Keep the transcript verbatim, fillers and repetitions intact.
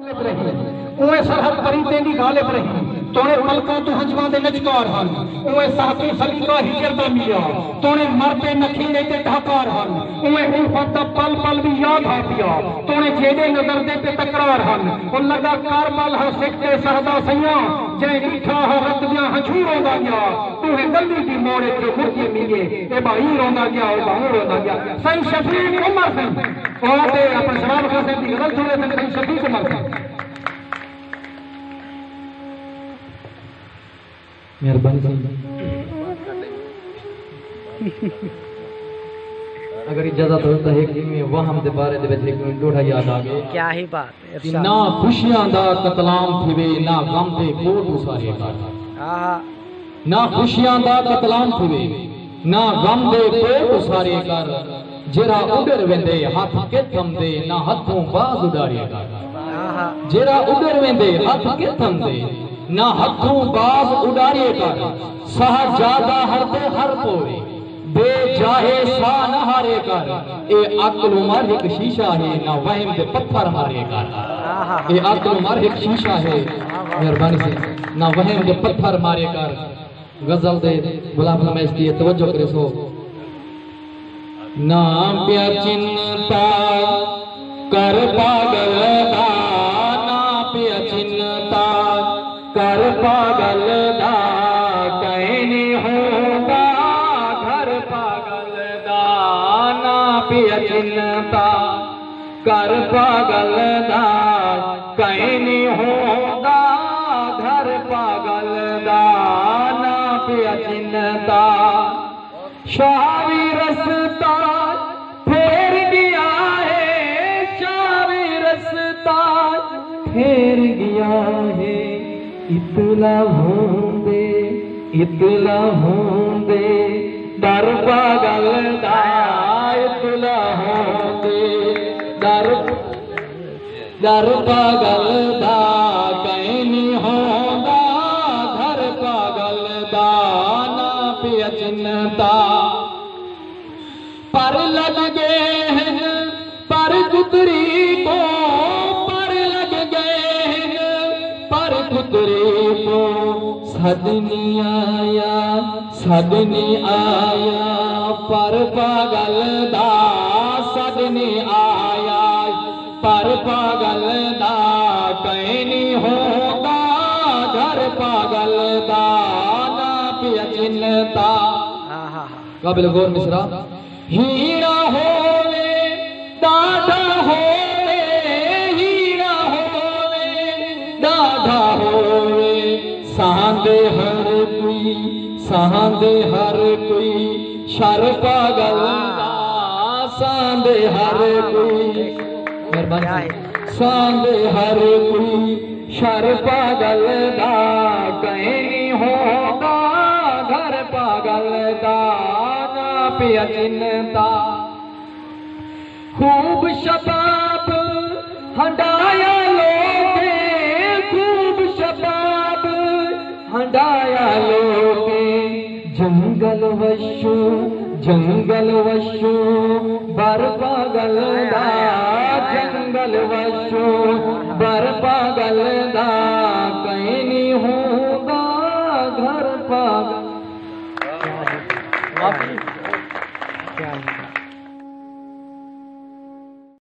غالب رہی، اوئیں سرحد پری تیندی غالب رہی۔ توڑے پلکاں توں ہنجواں دے نچکار ہن، اوئیں ساہ توں سلیقہ ہجر دا ملیا۔ توڑے مر تے نکھیڑے تے ڈھاکار ہن، اوئیں الفت دا پل پل وی یاد ہا پیا۔ توڑے جیڑھے نظر دے تے تکرار ہن، او لڳا کر ٻل ہا سک تے سہدا سئیاں، جئیں ݙٹھا ہا رت دیاں ہنجھوں روندا ڳیا۔ اوہیں ڳلی دی موڑ اچ جو مڑ کے ملے، اے ٻاہیں روندا ڳیا، او ٻاہوں روندا ڳیا۔ سئیں شفیق عمر سئیں، او تے اپݨے شراب خاصیں دی غزل سݨے سن، سئیں شفیق عمر سئیں۔ مہربانی سئیں۔ اگر اجازت ہووے تاں ہک ایویں وہم دے بارے دے وچ ہک ݙوہڑا یاد آ ڳئے۔ کیا ہی بات ہے، کہ ارشاد۔ نہ خوشیاں دا قتلام تھیوے، نہ غم دے کوٹ اسارے کر۔ آہا۔ نہ خوشیاں دا قتلام تھیوے، نہ غم دے کوٹ اسارے کر۔ جیڑھا اݙر ویندے ہتھ کتھ امدے، نہ ہتھوں باز اݙارے کر۔ آہا۔ جیڑھا اݙر ویندے ہتھ کتھ امدے، نہ ہتھوں باز اݙارے کر۔ ساہ جادا ہر دے ہر پوے، بے جاہے ساہ نہ ہارے کر۔ اے عقل عمر ہک شیشہ ہے، نہ وہم دے پتھر مارے کر۔ آہا۔ اے عقل عمر ہک شیشہ ہے، مہربانی سئیں، نہ وہم دے پتھر مارے کر۔ غزل دے غلام نمائش دی توجہ کریسو۔ نہ پیا چنتا کر پاگل دا، نہ پیا چنتا کر پاگل دا، کہیں نہیں ہوندا گھر پاگل دا۔ نہ پیا چنتا کر پاگل دا، کہیں نہیں ہوندا گھر پاگل دا۔ نہ پیا چنتا شاہ وی رستہ پھیر ڳیا ہے، شاہ وی رستہ پھیر ڳیا ہے۔ اطلاع ہوندے، اطلاع ہوندے ݙر پاگل دا، اطلاع ہوندے ݙر، ݙر پاگل دا، کہیں نہیں ہوندا گھر پاگل دا۔ نہ پیا چنتا پر لڳ ڳئے ہن، پر کتری کوں پر لڳ ڳئے ہن، پر کتری کوں سݙ نی آیا، سݙ نی آیا پر پاگل دا، سݙ نی آیا پر پاگل دا۔ کہیں نی ہوندا گھر پاگل دا، نہ پیا چنتا۔ قابل غور مصرع۔ ہیڑا ہووے، ݙاڈھا ہووے، ہیڑا ہووے، ݙاڈھا ہووے، ساہندے ہر کوئی، ساہندے ہر کوئی شر پاگل دا، ساہندے ہر کوئی۔ مہربانی سئیں۔ ساہندے ہر کوئی شر پاگل دا، کہیں نی ہوندا گھر پاگل دا۔ نہ پیا چنتا خوب شباب ہنڈایا لوکیں، خوب شباب ہنڈایا لوکیں۔ جنگل وشوں، جنگل وشوں بر پاگل دا، جنگل